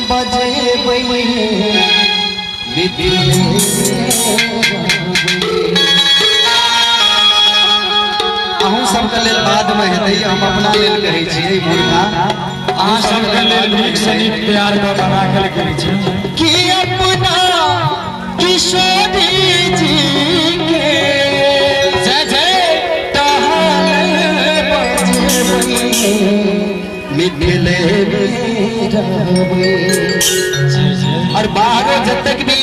बजेबै मिथिले। अहूँ सबके लेल बादमे हेतै, हम अपना लेल कहै छियै मूर्खा। अहाँ सबके लेल नीक से नीक तैयार कऽ के राखल गेल छै। कि अपना किशोरी जी के जय जय टहल बजेबै मिथिले रहबै। जय जय। और बाहरो जतेक भी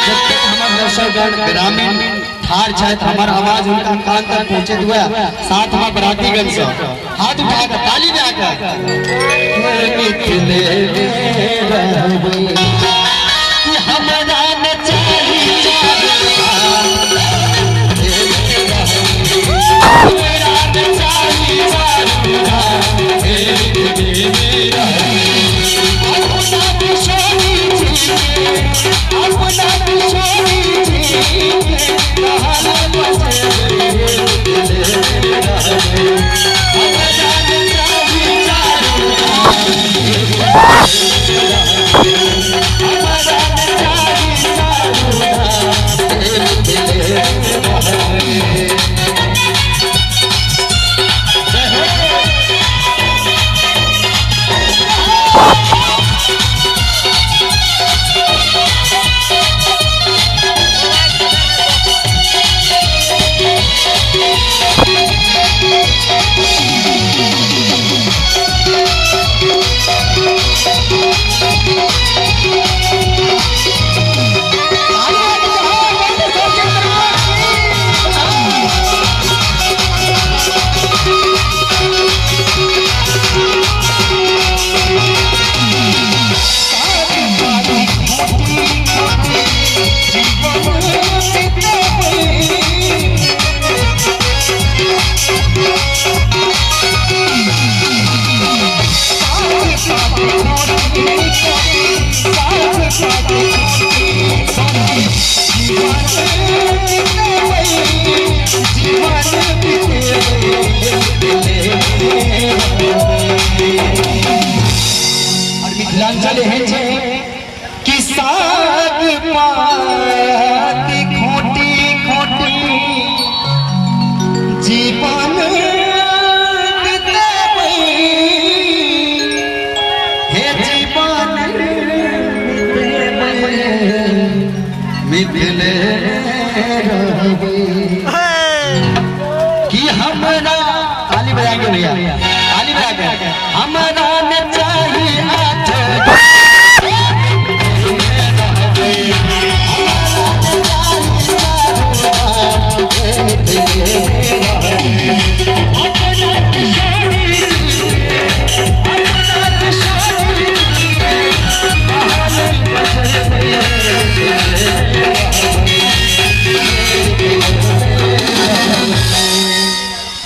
जतेक हमर दर्शकगण ग्रामीण ठाढ़ छथि, हमर आवाज हुनका कान तक पहुंचैत हुए साथ में बरातीगण सब हाथ उठा के ताली दे के मिथिले रहबै। कि हमरा न चाही हमरा न चाही अपना किशोरी जी के, अपना किशोरी जी के टहल बजेबै मिथिले रहबै। हमरा न चाही हमरा न चाही मिथिले रहबै। जय हो। और मिथिलांचल एहन छै कि साग पात खोटी खोटी जीवन बितेबै, हे जीवन बितेबै मिथिले रहबै। कि हमरा ताली बजा के भैया, ताली बजा के हमरा न चाही आठ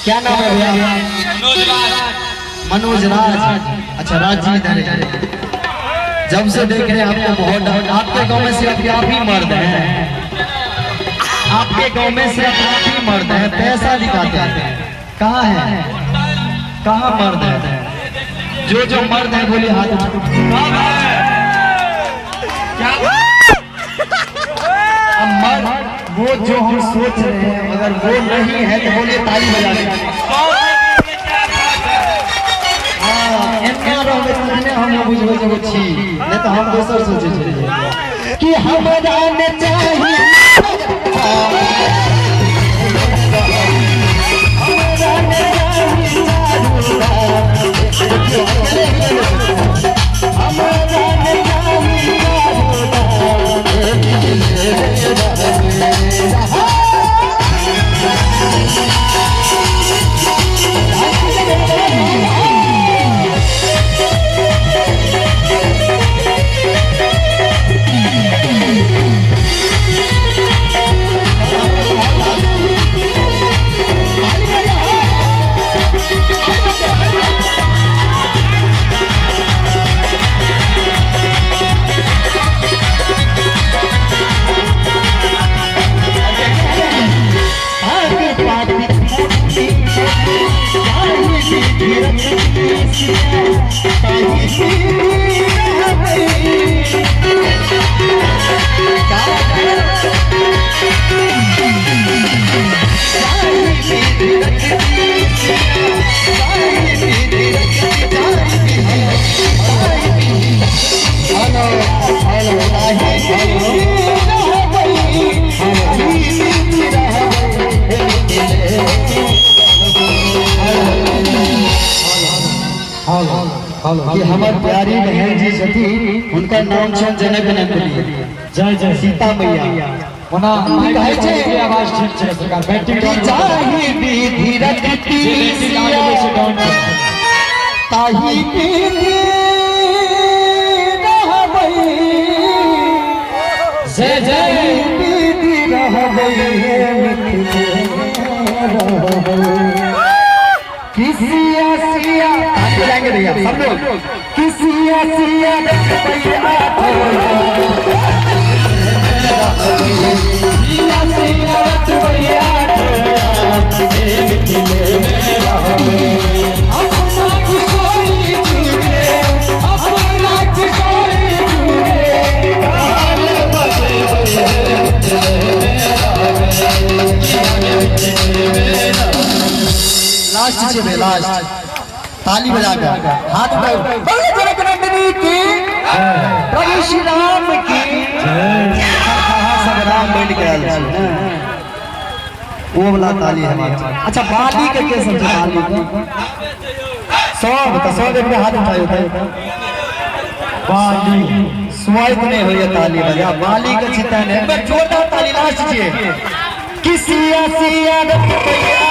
क्या नाम है भैया? मनोज राज। अच्छा राज जी इधर है। जब से देख रहे हैं आपको बहुत डर। आपके गांव में सिर्फ आप ही मर्द हैं, आपके गांव में सिर्फ आप ही मर्द हैं, पैसा दिखाते हैं। कहाँ है, कहाँ मर्द है? जो जो मर्द है बोले हाथ उठा। अब मर्द वो जो हम सोच रहे हैं अगर वो नहीं है तो बोलिए ताली बजा देंगे। हाँ, एना रहबै तखने हम बुझबै जे ओ छी, नहीं तो हम दोसर सोचै छियै कि हमरा न चाही हमरा न चाही हमरा न चाही। कि हमर प्यारी बहन जी छथिन, हुनकर नाम छनि जनक नंदिनी। जय जय सीता मैया। ओना ई कहै छै के आवाज ठीक छै सरकार, बैटरी कि डाउन जाहि विधि रखती जे बैटरी डाउन हेबै से डाउन छै। ताहि विधि रहबै, जय जय विधि रहबै मिथिले रहबै। किसिया सिया ताली बजाएंगे भैया सब लोग। किसिया सिया रखबै लास्ट छे बे लास्ट, ताली बजा कर हाथ उठाओ। बोलो जनक नंदिनी की, प्रभु श्री राम की। कहाँ सब राम बन के आयल छै ने, ओ वाला ताली हमार। अच्छा बाली के के समझे? बाली के सब तो सब एक हाथ उठायो। बाली स्वाइत नहीं होइए ताली बजा, बाली के छिता ने एक बार जोरदार ताली लास्ट छे। किसिया सिया रखबैया